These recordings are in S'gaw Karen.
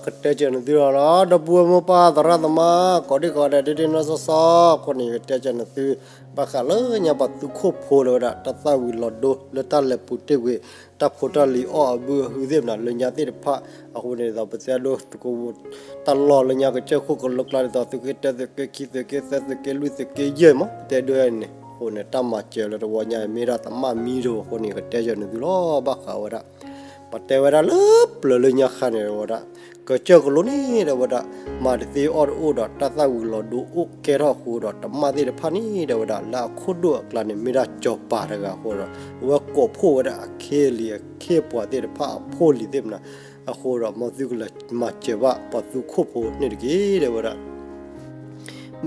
ကတဲကၢၤနသုလီၤလီၤ ဒီပုၢ်ဝဲၢ်မိၢ်ပၢ်သရၣ်သမါ ကိးဒံကိးဒဲး ဒ့ဒ့နီၢ်နီၢ်စီစီ အဃိန့ၣ် ယကတဲကၢၤနသု ဘၣ်ဃးလၢညါပှၤသူခိၣ်ဖိလၢဝဲဒၣ် တၢ်သၣ်ဝံၤလီၤဒိလၢတၢ်လဲၤပူၤတ့ၢ်ဝံၤ တၢ်ဖိတၢ်လံၤအီၣ်အဘုအဟုသ့ၣ်မနၤ လၢညါသ့ၣ်တဖၣ် အဃိန့ၣ်ဒ်သိး ပတဲဒိ သကိး တၢ်လီၢ်လၢညါကစၢၢ်ခိၣ်ကလိကျါဒ်သိး သုးက့တၢ သုးက့ခံ သုးက့သၢ သုးက့လွံၢ် သုးက့ယဲၢ်မး ပတဲဒိန့ၣ် အဃိန့ၣ် တၢ်မၤစၢၤလၢတဝီညါ မ့ၢ်ဒၣ်သမၣ်မံဒိအဃိန့ၣ် ကတဲကၢၤနသုလီၤ ဘၣ်ဃးဝဲဒၣ် ပတဲဝဲဒၣ်လၢပျၢၤလၢညါခါန့ၣ်ဝဲဒၣ် ကစၢၢ်ကလိန့ၣ်ဒီးဝဲဒၣ် မၤတသ့အီၣ်တအိၣ်ဒီး တၢ်သၣ်ဝံၤလီၤဒိအိၣ်ကဲထီၣ်အဃိဒီး သမၣ်သ့ၣ်တဖၣ်န့ၣ်ဒီးဝဲဒၣ် လၢအခိၣ်ဒိၣ်အကျါန့ၣ် မ့ၢ်ဒၣ်စီၤပၤတဂၤအဃိဒီး အဝဲကိးဖှိၣ်ဝဲဒၣ်အခ့အလံၤအခ့အပှၤသ့ၣ်တဖၣ်အဖိအလံၤသ့ၣ်မနၤ အဃိဒီး မ်သုကလဲၤမၤစၢၤဘၣ်ပှၤသူခိၣ်ဖိန့ၣ်တက့ၢ် တဲဝဲဒၣ်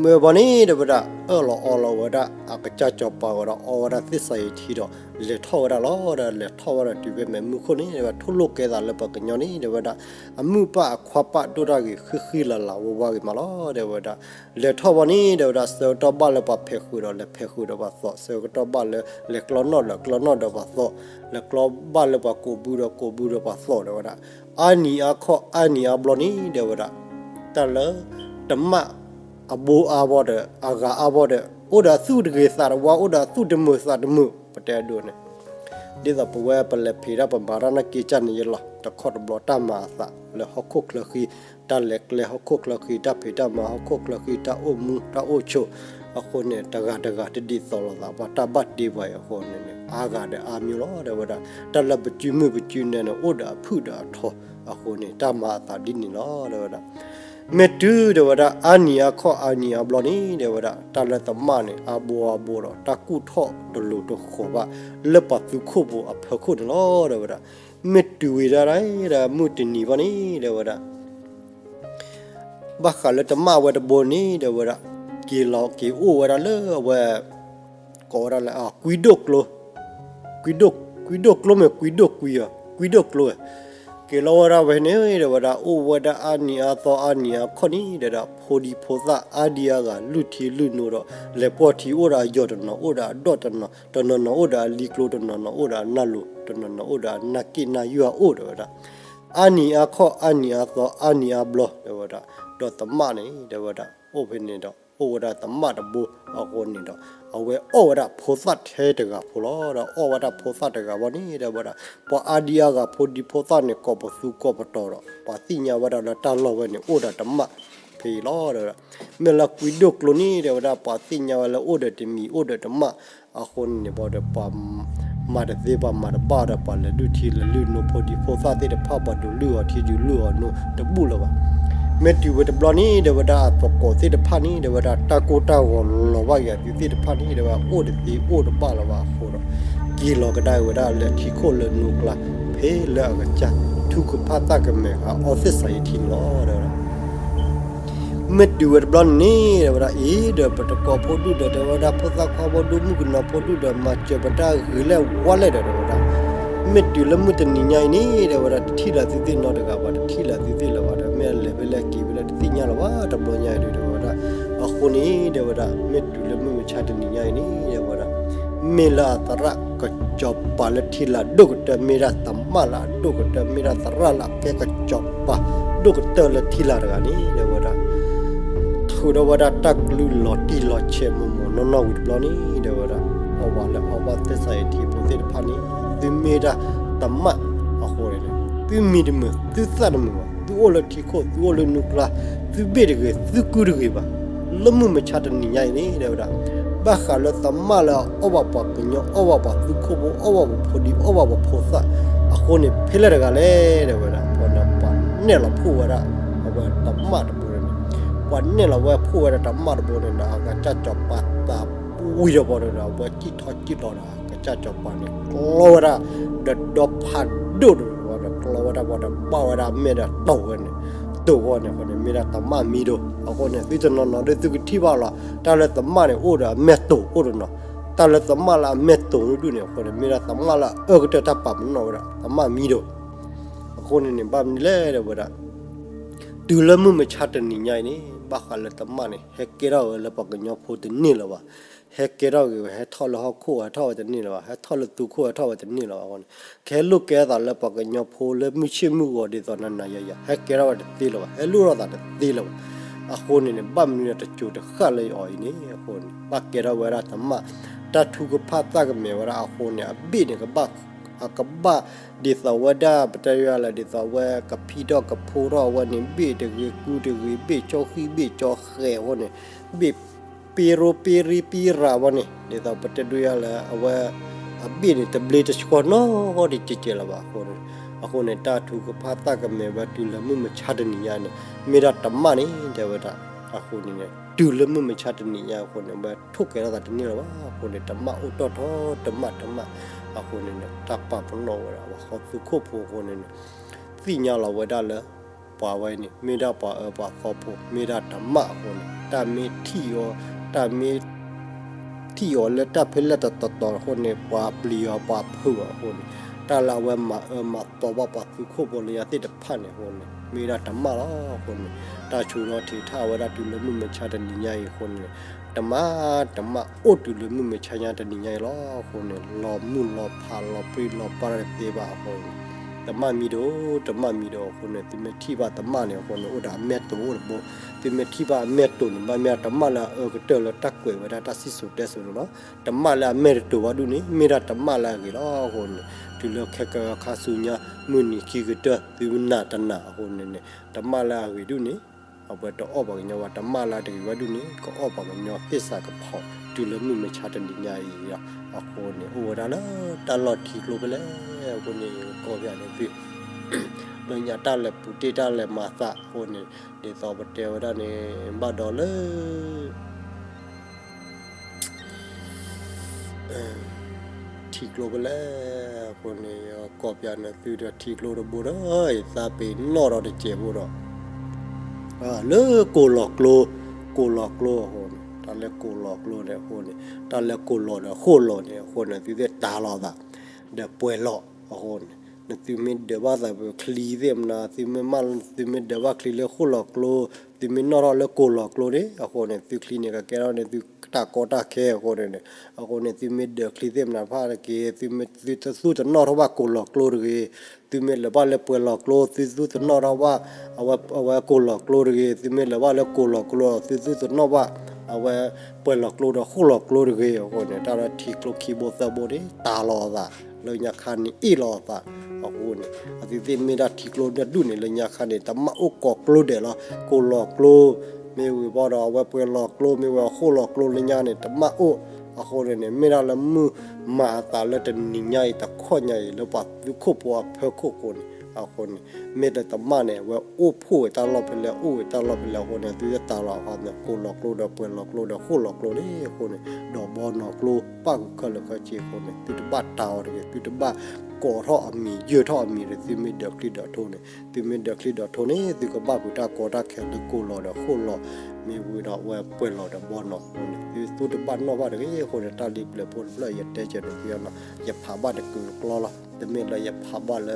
မ့ၢ်ဘီန့ၣ်ဒီးဝဲဒၣ် အၢၣ်လီၤအီလီၤဝဲဒၣ် အကစၢ်စီၤပၤဝဲဒီး အီဝဲဒၣ်သ့ၣ်စၤယံၤထံဒီး လဲၤထီၣ်ဝဲဒၣ်လီၤဒီး လဲၤထီၣ်ဝဲဒၣ်တုၤဖဲမဲာ်မုၢ်ခိၣ်န့ၣ်ဒီး ထိၣ်လိာ်ကဲသးလၢပှၤကညီန့ၣ်ဒီးဝဲဒၣ် အမုၣ်ပၢ်အခွါပၢ်ဒိၣ်တၢ်ဂ့ၤ ဃံဃံလၤလၤဝါဝါဂ့ၤမးလီၤ တဲဝဲဒၣ် လဲၤထီၣ်ဘီန့ၣ်ဒီးဝဲဒၣ် ဆၢကတီၢ်ဘၣ်လၢပှၤဖဲးဃုာ်ဒီး လဲၤဖဲးဃုာ်ဒီးပှၤသိး ဆၢကတီၢ်ဘၣ်လၢ လဲၤကျီနီၣ်ဒီးကျီနီၣ်ဒီးပှၤသိး လဲၤကျီဘၣ်လၢပှၤကိးဘုဒီးကိးဘုဒီးပှၤသိး တဲဝဲဒၣ် အါနံၤအါခီအါနံၤအါဘျီန့ၣ်ဒီးဝဲဒၣ် တၢ်လၢ တမၣ်အဘိအါဘီဒီး အဂၤအါဘီဒီး အိၣ်ဒီးသူၣ်တဂ့ၤသးတဝါ အိၣ်ဒီးသူၣ်တမုာ်သးတမုာ် ပတဲဒိန့ၣ် ဒ်သိးပဝဲပလဲၤဖံးတၢ်ပမၤတၢ်နာ်က့ၤကၢ်န့ၣ်ယလီၤ တခီတဘျီတၢ်မၤအသးလၢဟီၣ်ခိၣ်ချၢဃံ တၢ်လဲၤကျဲဟီၣ်ခိၣ်ချၢဃံ တၢ်ဖံးတၢ်မၤဟီၣ်ခိၣ်ချၢဃံ တၢ်အိၣ်မူတၢ်အိၣ်ဆိး အဃိန့ၣ် တဂၤတဂၤတဒ်သိးလိာ်သး ပှၤတၢ်ဘၣ်တ့ပှၤအံၤအဃိန့ၣ် အါဂၤဒီးအါမံၤလီၤ တဲဝဲဒၣ် တၢ်လၢပစုမုၢ်ပစုနၢန့ၣ် အိၣ်ဒီးအဖုၣ်ဒီးအထီ အဃိန့ၣ် တၢ်မၤအသးဒ်န့ၣ်လီၤ တဲဝဲဒၣ် မ့ၢ်တုၤဒီးဝဲဒၣ် အါနံၤအါခီအါနံၤအါဘျီန့ၣ် တဲဝဲဒၣ် တၢ်လၢသမၣ်န့ၣ် အါဘိအါဘိဒီး တၢ်ကူၣ်ထီၣ်တလိၤတဃီၤဘၣ် လၢပှၤသူခိၣ်ဖိအဖီခိၣ်န့ၣ်လီၤ တဲဝဲဒၣ် မ့ၢ်တုၤဝံၤဒၣ်ဒီး မုၢ်တနံၤဘီန့ၣ် တဲဝဲဒၣ် ဘၣ်ဃးလၢသမၣ်ဝဲတဘိန့ၣ် တဲဝဲဒၣ် က့ၤလီၤက့ၤအိၣ်ဝဲဒၣ်လၢအဝဲ ကိးဝဲဒၣ်လၢ ကွံဒိၣ်ကျိ ကွံဒိၣ်ကျိမ့ၢ်ကွံဒိၣ်ကွံဧါ ကွံဒိၣ်ကျိ က့ၤလီၤဝဲဒၣ်ဝဲန့ၣ် တဲဝဲဒၣ် အိၣ်ဝဲဒၣ်အါနံၤအါသီအါနံၤအါခီန့ၣ် တဲဝဲဒၣ် ဖိဒံဖိသၣ်အါဒံအါဂၤ လုၢ်ထံလုၢ်နိဒီး လဲၤပှီၢ်ထံ အိၣ်ဒီးအယီၤတနီၤ အိၣ်ဒီးအဒီၣ်တနီၤ တနီၤနီၤအိၣ်ဒီးအလံၤကျိ တနီၤနီၤအိၣ်ဒီးအနၢ်လိၤ တနီၤနီၤအိၣ်ဒီးအနၢ်က့ၣ်နၢ်ယွၤအိၣ် တဲဝဲဒၣ် အါနံၤအါခီအါနံၤအါသီအါနံၤအါဘျီ တဲဝဲဒၣ် ဒီးသမၣ်န့ၣ် တဲဝဲဒၣ် အိၣ်ဖဲန့ၣ်ဒီး အိၣ်ဝဲဒၣ်သမၣ်တဘိအဃိန့ၣ်ဒီး အဝဲအီၣ်ဝဲဒၣ်ဖိသၣ်ထဲတဂၤဖိလီၤ ဒီးအီၣ်ဝဲဒၣ်ဖိသၣ်တဂၤဘီန့ၣ် တဲဝဲဒၣ် ပှၤအါဒံအါဂၤ ဖိဒံဖိသၣ်န့ၣ် ကိးပသူကိးပတီၤဒီး ပှၤသ့ၣ်ညါဝဲဒၣ်လၢတၢ်လီၢ်ဝဲန့ၣ် အိၣ်ဒီးသမၣ်ဖဲအံၤလီၤ တဲဝဲဒၣ် မ့ၢ်လၢကွံဒိၣ်ကျိန့ၣ် တဲဝဲဒၣ် ပှၤသ့ၣ်ညါဝဲလၢအိၣ်ဒီးတမံၤ အိၣ်ဒီးတမၣ် အဃိန့ၣ်ဘီဒီး ပှၤမၤတသ့ ပှၤမၤတဘၣ်ဒီး ပှၤလဲၤလုၢ်ထံလဲၤလုၢ်နိ ဖိဒံဖိသၣ်သ့ၣ်တဖၣ် ပှၤဒိးလုၢ်အီၤထံဒုးလုၢ်အီၤနိတဘူၣ်လၢၤဘၣ် မ့ၢ်တုၤဝဲတဘျီန့ၣ် တဲဝဲဒၣ် အသကိးသ့ၣ်တဖၣ်န့ၣ် တဲဝဲဒၣ် တၢ်ကိၢ်တၢ်ဂီၤလီၤဘၣ်က့ၤအသုသ့ၣ်တဖၣ်န့ၣ် တဲဝဲဒၣ် အိၣ်တသ့အိၣ်တဘၣ်လၢၤဘၣ်အဃိဒီး က့ၤလီၤကဒါဝဲဒၣ်လၢထံခိၣ်လၢနူကျါ ဖဲလၢအကစၢ် ထုကဖၣ်သၣ်ကမဲာ်ဃာ် အီသ့ၣ်စၤယံးထံန့ၣ်လီၤ တဲဝဲဒၣ် မ့ၢ်တုၤဝဲတဘျီန့ၣ် တဲဝဲဒၣ် အံၤ ဒီးပတကိးဖိဒူၣ်ဒီး တဲဝဲဒၣ် ဖိသၣ်ခွါဖိဒူၣ် မုၣ်ကနီၤဖိဒူၣ်ဒီး မၤစၢၤပတၢ်ဂ့ၤလၢဝါလဲၣ်ဒီး တဲဝဲဒၣ် မ့ၢ်တုၤလၢမုၢ်တနံၤညါအံၤန့ၣ် တဲဝဲဒၣ် တထံၣ်လၢသုသ့ၣ်နီတဂၤဘၣ် တထံၣ်လၢသုသ့ၣ်လၢၤဘၣ်ဒီး မ့ၢ်အလဲၤဖဲလဲၣ်က့ၤဖဲလဲၣ် တသ့ၣ်ညါလၢၤဘၣ် တဘျီညါအံၤဒီး တဲဝဲဒၣ် အဃိန့ၣ် တဲဝဲဒၣ် မ့ၢ်တုၤလၢမုၢ်မဆါတနံၤညါအံၤန့ၣ် တဲဝဲဒၣ် မ့ၢ်လၢအသရၣ်ကစီၤပၤလၢထံလာ်ဒိၣ်ကတၢၢ် မ့ၢ်ဒၣ်သမၣ်လၢအဒိၣ်ကတၢၢ် မ့ၢ်ဒၣ်သရၣ်လၢအကဲကစီၤပၤဒိၣ်ကတၢၢ်လၢထံလာ်တဂၤန့ၣ် တဲဝဲဒၣ် ထုးထီၣ်ဝဲဒၣ်တၢ်ကလုၢ်လီၤတံၢ်လီၤဆဲးမိၢ်မိၢ်နီၢ်နီၢ်ဝံၤတဘျီန့ၣ် တဲဝဲဒၣ် အဝဲလၢအီဘၣ်သ့ၣ်စၤယံးထံဖိသ့ၣ်တဖၣ်န့ၣ် သုမ့ၢ်ဒၣ်သမၣ်အဃိန့ၣ် သုမံၤတမုာ် သုသၣ်တမုာ်ဘၣ် သုအိၣ်လၢထံခိၣ် သုအိၣ်လၢနူကျါ သုဘ့ၣ်တဂ့ၤ သုကုၢ်တဂ့ၤဘၣ် လၢမုၢ်မဆါတနံၤညါအံၤန့ၣ် တဲဝဲဒၣ် ဘၣ်ဃးလၢသမၣ်လၢအီၣ်ဘၣ်ပှၤကညီ အီၣ်ဘၣ်ပှၤသူခိၣ်ဖိ အီၣ်ဘၣ်ပှၤဖိဒံ အီၣ်ဘၣ်ပှၤဖိသၣ် အဃိန့ၣ် ဖဲလဲၣ်တဂၤလဲၣ် တဲဝဲဒၣ် ပှၤန့ၣ် ပှၤနဲၣ်လီၤဖှိၣ်ဝဲဒၣ် အဝဲသမၣ်တဘိန့ၣ် ပှၤနဲၣ်လီၤဝဲဖှိၣ်ဝဲဒၣ်သမၣ်တဘိန့ၣ်ဒီး အကစၢ်စီၤပၤသးဝံၤဒီးဘီန့ၣ်ဒီး အဝဲစံၣ်ထီၣ်စံၣ်လီၤဒီး ကစၢ်စီၤပၤန့ၣ် ကျီဝဲဒၣ် ဒီးဒီဖးဒိၣ်ဒီး ကျီဝဲဒၣ် ပှၤဒီးဘၣ်ဝဲဒၣ်အမဲာ်ဒီးတိာ်ဝဲန့ၣ် တိာ်ဝဲန့ၣ်အဃိန့ၣ် မ့ၢ်ဒၣ်သမၣ်မံၤဒိၣ် အဃိန့ၣ် သုတနီၤနီၤဒီးသုကထံၣ်ဘၣ်လီၤ တၢ်လၢသမၣ်န့ၣ် အိၣ်ဒီးအမဲာ်တိာ်အိၣ်တနီၤ တၢ်လၢသမၣ်လၢအမဲာ်တိာ်ဒူၣ်န့ၣ် အဃိန့ၣ် မ့ၢ်ဒၣ်သမၣ်လၢအအၢကတၢၢ်တၢ်ပာ်ပနီၣ်ဝဲဒၣ် သမၣ်မံၤဒိၣ် အဃိန့ၣ်န့ၣ် ဘၣ်မနုၤလဲၣ် တဲဝဲဒၣ် တုၤလၢမုၢ်မဆါတနံၤညါအံၤန့ၣ် ဘၣ်ဃးလၢသမၣ်န့ၣ် ဟဲကဲထီၣ်ဝဲလၢပှၤကညီဖိတန့ၢ်လၢၤဘၣ်. ဟဲကဲထီၣ်ဂ့ၤဝဲ ဟဲထီၣ်လၢဟီၣ်ခိၣ် ဟဲထီၣ်ဝဲတန့ၢ်လၢၤဘၣ်, ဟဲထီၣ်လၢသုးခိၣ် ဟဲထီၣ်ဝဲတန့ၢ်လၢၤဘၣ်အဃိန့ၣ်, ကဟဲလိၣ်ကဲထီၣ်သးလၢပှၤကညီဖိလၢမုၢ်ဆ့ၣ်မုၢ်ဂီၤဒ်သိးနၤနၤယၤယၤ ဟဲကဲထီၣ်ဝဲတသ့လၢၤဘၣ်, ဟဲလိၣ်ထီၣ်သးတသ့လၢၤဘၣ်. အဃိန့ၣ်န့ၣ် ဘၣ်မနုၤဒီးတစိၤတဃၣ်လၢယအီၤအံၤန့ၣ် အဃိန့ၣ် ဘၣ်ကဲထီၣ်ဝဲဒၣ်တမၣ်, တၢ်ထုကဖၣ်သၣ်ကမဲာ်ဝဲဒၣ်အဃိန့ၣ် အဘ့ၣ်န့ၣ်ကဘၣ် အကဘၣ်ဒ်သိးဝဲဒၣ် ပတဲယၤလဲၣ် ဒ်သိးအဝဲကဖံးထီၣ်ကဖိထီၣ်အဝဲန့ၣ် ဘ့ၣ်တဂ့ၤကူတဂ့ၤ ဘ့ၣ်ကၠီဃံဘ့ၣ်ကၠီဃဲၤအဃိန့ၣ်, ဘ့ၣ်ပ့ရိပ့ရံပ့ရၤဝဲန့ၣ် ဒ်သိးပတဲဒိယၤလဲၣ် အဝဲ အဘ့ၣ်န့ၣ် တဘျ့တဆှီနီတကဲးကဲးလၢၤဘၣ်အဃိန့ၣ်, အဃိန့ၣ် တၢ်ထုကဖၣ်သၣ်ကမဲာ်ဝဲတုၤလၢမုၢ်မဆါတနံၤညါန့ၣ် မ့ၢ်ဒၣ်တမၣ်န့ၣ် တဲဝဲဒၣ်, အဃိန့ၣ်န့ၣ် တုၤလၢမုၢ်မဆါတနံၤညါအဃိန့ၣ် ဝဲထိၣ်ကဲထီၣ်သးတန့ၢ်လၢၤဘၣ်အဃိန့ၣ် တမၣ်အိၣ်တီၢ်ထီတမၣ်တမၣ်, အဃိန့ၣ်န့ၣ် တၢ်ပာ်ပနီၣ်ဝဲဒၣ်ပှၤဃီသုးခိၣ်ဖိအဃိန့ၣ်န့ၣ် သ့ၣ်ညါလီၤဝဲဒၣ်လၢ ပှၤဝဲန့ၣ် မ့ၢ်ဒၣ်ပှၤအၢပှၤသီဖိ မ့ၢ်ဒၣ်တမၣ်အဃိန့ၣ် တၢ်မ့ၢ်ထံၣ်အီၤ တၢ်မ့ၢ် ထံၣ်အီၤလၢတၢ်ဖဲလဲၣ်တတီၤတီၤအဃိန့ၣ် ပှၤပျံၤအီၤပှၤဖုးအီၤအဃိန့ၣ် တၢ်လၢအဝဲမၤအၢမၤသီဘၣ်ပှၤသုးခိၣ်ဖိလၢညါသ့ၣ်တဖၣ်န့ၣ်အဃိန့ၣ် မ့ၢ်ဒၣ်တမၣ်လီၤအဃိန့ၣ် တၢ်ဆူးထီၣ်ထံးထီၣ်ဝဲဒၣ်တုၤလၢမုၢ်မဆါတနံၤညါအံၤအဃိန့ၣ် တမၣ်တမၣ်အိၣ်တုၤလၢမုၢ်မဆါညါတနံၤညါအံၤလီၤအဃိန့ၣ် လီၤမုၢ်လီၤဖးလီၤပြံလီၤပှၢ်တသ့ဘၣ်အဃိန့ၣ် တမၣ်မံၤဒိၣ် တမၣ်မံၤဒိၣ်အဃိန့ၣ် သုမ့ၢ်ထံၣ်ဘၣ်တမၣ်န့ၣ်အဃိန့ၣ် အိၣ်ဒီးအမဲာ်တိၤအိၣ်တဘိ, သုမ့ၢ်ထံၣ်ဘၣ်အမဲာ်တိၤန့ၣ် ဘၣ်မ့ၢ်တမၣ်လၢအအၢကတၢၢ်လၢတၢ်ကွဲးဝဲဒၣ်တၢ်စံၣ်စိၤတဲစိၤန့ၣ်လီၤ. တမၣ်လၢအမဲာ်တတိၤဘၣ်ဒူၣ်န့ၣ် မ့ၢ်ဒၣ်တမၣ်လၢအဂ့ၤလီၤအဃိန့ၣ် တုၤလၢခဲကခါဆူညါ မုၢ်နံၤခံကတၢၢ် သုနာ်တနာ်အဃိန့ၣ်န့ၣ် တမၣ်လၢအဂ့ၤဒူၣ်န့ၣ် အဝဲတအီၣ်ပှၤကညီဘၣ်, တမၣ်လၢအတဂ့ၤဘၣ်ဒူၣ်န့ၣ် ကအီၣ်ပှၤကညီသ့ၣ်စးကဖီ တုၤလၢမုၢ်မဆါတနံၤညါအံၤလီၤ. အဃိန့ၣ် အိၣ်ဝဲဒၣ်လၢတၢ်လီၢ်ထံကျိဖဲလဲၣ် အဃိန့ၣ် ကီၢ်ပယီၤန့ၣ်သု လၢညါတၢ်လဲၤပူၤတ့ၢ်တၢ်လဲၤမၤသးအဃိန့ၣ် ဒ်သိးပတဲဝဲဒၣ်န့ၣ် ဘၣ်ဒီးလၢ ထံကျိဖဲလဲၣ် အဃိန့ၣ် ကီၢ်ပယီၤန့ၣ်သုဒီးထံကျိတဘိဒီး ယသးပ့ၤနီၣ်ဒီးတစဲးဖိဒီး လၢကိၢ်လီၤကျိ, ကိၢ်လီၤကျိအဃိန့ၣ် တၢ်လၢကိၢ်လီၤကျိန့ၣ်အဃိန့ၣ် တၢ်လၢကိၢ်လီၤဒီးဃိၣ်လီၤန့ၣ်အဃိန့ၣ် သုသ့ၣ်တၢ်လီၤသး ဒီးပှဲၤလီၤအဃိန့ၣ် နသုမ့ၢ်ဒၢးဘၣ်သးပချံသ့ၣ်မနၤ သုမ့ၢ်မး သုမ့ၢ်ဒၢးဘၣ်ချံလၢဃိၣ်လီၤကျိ သုမ့ၢ်နီၣ်ထီၣ်လၢကိၢ်လီၤကျိန့ၣ် အဃိန့ၣ် သုချံန့ၣ် ကကဲထီၣ်န့ၣ်သုတၢ်ကီတၢ်ခဲအဃိန့ၣ် အဃိန့ၣ် သုမ့ၢ်ဒၢးချံသ့ၣ်မနၤတဖၣ်တက့ၢ် သုမ့ၢ်သုတသူၣ်တနီၣ်ထီၣ်ဘၣ်ကိၢ်လီၤကျိတဂ့ၤ သုမ့ၢ်လၢၤဘၣ်လၢပှဲၤလီၤကျိ သုသူၣ်တနီၣ်ထီၣ်ဘၣ် အဝဲ အဝဲကိၢ်လီၤကျိတဂ့ၤ သုမ့ၢ်လၢၤဘၣ်လၢကိၢ်လီၤကျိ သုသူၣ်တနီၣ်ဘၣ် အဝဲပှဲၤလီၤကျိဒီးဃိၣ်လီၤကျိတဂ့ၤအဃိန့ၣ် တၢ်လၢထံကျိခံဘိသၢဘိန့ၣ် တၢ်လီၤအသး လၢညါခါန့ၣ် အ့ၣ်လီၤအသး အဃိန့ၣ် အသုသ့ၣ်မ့ၢ်ဒၣ်ထံကျိတဒူၣ်န့ၣ် လၢညါခါန့ၣ် တမၣ်အိၣ်ကိးကျိဒဲးလီၤ ကိၢ်လီၤကျိ မ့ၢ်ဝံၤဘၣ်ဒီး အဝဲပှဲၤလီၤကျိ မ့ၢ်ဝံၤအဃိၣ်လီၤကျိလၢညါန့ၣ် တမၣ်အိၣ် အဃိန့ၣ်န့ၣ် မ့ၢ်ဒၣ်လၢမုၢ်မၤအသးလၢတနံၤညါအံၤ တခီညါအံၤ လၢပှၤသုးခိၣ်ဖိအဖၢခိၣ်အဃိန့ၣ် အဃိန့ၣ် မ့ၢ်လၢတမၣ်န့ၣ် အဝဲအိၣ်ဖှိၣ်ဝဲတၢ်လီၢ်ဖဲလဲၣ် အိၣ်ဝဲတၢ်လီၢ်ဖဲလဲၣ်အဃိန့ၣ် သုတၢ်လီၤအဃိန့ၣ် ကိၢ်လီၤကျိဒီးပှဲၤလီၤကျိဒီးဃိၣ်လီၤကျိန့ၣ်အဃိန့ၣ် ဒီးဘီနီၢ်ကျိ ပၣ်ဃုာ်ခဲလၢာ်ခဲဆ့အဃိန့ၣ် သုတဘၣ်တၢ်အီၤတဂ့ၤ သုတဘၣ်ကိးထီၣ်အမံၤ ယၢၢ်ထီၣ်အမံၤဒီး သုမ့ၢ်ဒၢးချံဒၢးထိန့ၣ် သုမ့ၢ်ဒၢးချံဒၢးထိန့ၣ် သုကဘၣ်ဖုးတၢ်ကီတၢ်ခဲလၢကိၢ်လီၤဒီးဃိၣ်လီၤ မ့ၢ်ဝံၤဒီးအဝဲပှဲၤလီၤဒီးဘီနီၢ်အဃိန့ၣ် သုတဘၣ်နီၣ်ဘၣ်တဂ့ၤအဃိန့ၣ် တၢ်လံပျၢၤဖိတဖျၢၣ် ယတဲကဲန့ၣ်သုနီၤ ယဖးဘၣ်တကုာ်တကျီလီၤ တမ့ၢ်လၢယဖးဘၣ်လၢ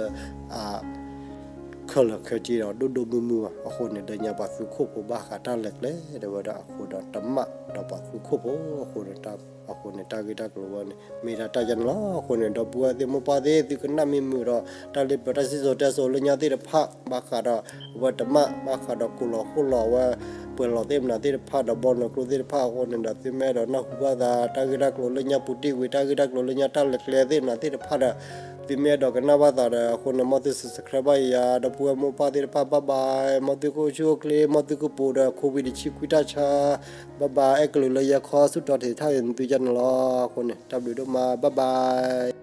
အ ခဲလၢာ်ခဲဆ့ဒီးဒိၣ်ဒိၣ်မုၢ်မုၢ်ဘၣ် အဃိန့ၣ် လၢညါပှၤသုးခိၣ်ဖိဘၣ်ဃးတၢ်လဲၤကျဲဒီးဝဲဒၣ်အဃိဒီးတမၣ်ဒီးပှၤသုးခိၣ်ဖိအဃိန့ၣ် အဃိန့ၣ် တၢ်ဂ့ၢ်တၢ်ကျိၤဝဲန့ၣ် မ့ၢ်ဒၣ်တၢ်ယဲန့ၣ်လီၤ. အဃိန့ၣ် ဒီပုၢ်ဝဲၢ်သ့ၣ်မိၢ်ပၢ်သ့ၣ် သုကနၣ်မ့ၢ်မုာ်ဒီး တၢ်လံပျၢၤတၢ်စံၣ်စိၤတဲစိၤလၢညါသ့ၣ်တဖၣ် ဘၣ်ဃးဒီး အဝဲတမၣ် ဘၣ်ဃးဒီးကိၢ်လီၤဃိၣ်လီၤဝဲ ပှဲၤလီၤသ့ၣ်မနၤသ့ၣ်တဖၣ်ဒီးဘီနီၢ်ကျိသ့ၣ်တဖၣ်အဃိန့ၣ်ဒီး သုမ့ၢ်အဲၣ်ဒိးနၢ်ဟူဘၣ်သး တၢ်ဂ့ၢ်တၢ်ကျိၤလၢညါပူၤတ့ၢ်ဝံၤ တၢ်ဂ့ၢ်တၢ်ကျိၤလၢညါတၢ်လဲၤကျဲသ့ၣ်မနၤသ့ၣ်တဖၣ်ဒီး သုမ့ၢ်အဲၣ်ဒိးကနၣ်ဘၣ်သးဒီး အဃိန့ၣ် မ်သု subscribe ဘၣ်ယၤ ဒီပုၢ်ဝဲၢ်မိၢ်ပၢ်သ့ၣ်တဖၣ် bye bye မ်သုကအိၣ်ဆူၣ်အိၣ်ချ့ မ်သုကပိာ်ဒီး COVID တဆံခွံတၢ်ဆါ bye bye အဲၣ်ကလုာ်လၢယဲခီဆူၣ်တီထံးထီၣ်အံၤသုယဲန့ၣ်လီၤ. အဃိန့ၣ် တၢ်ဘျုးဒိၣ်မး bye bye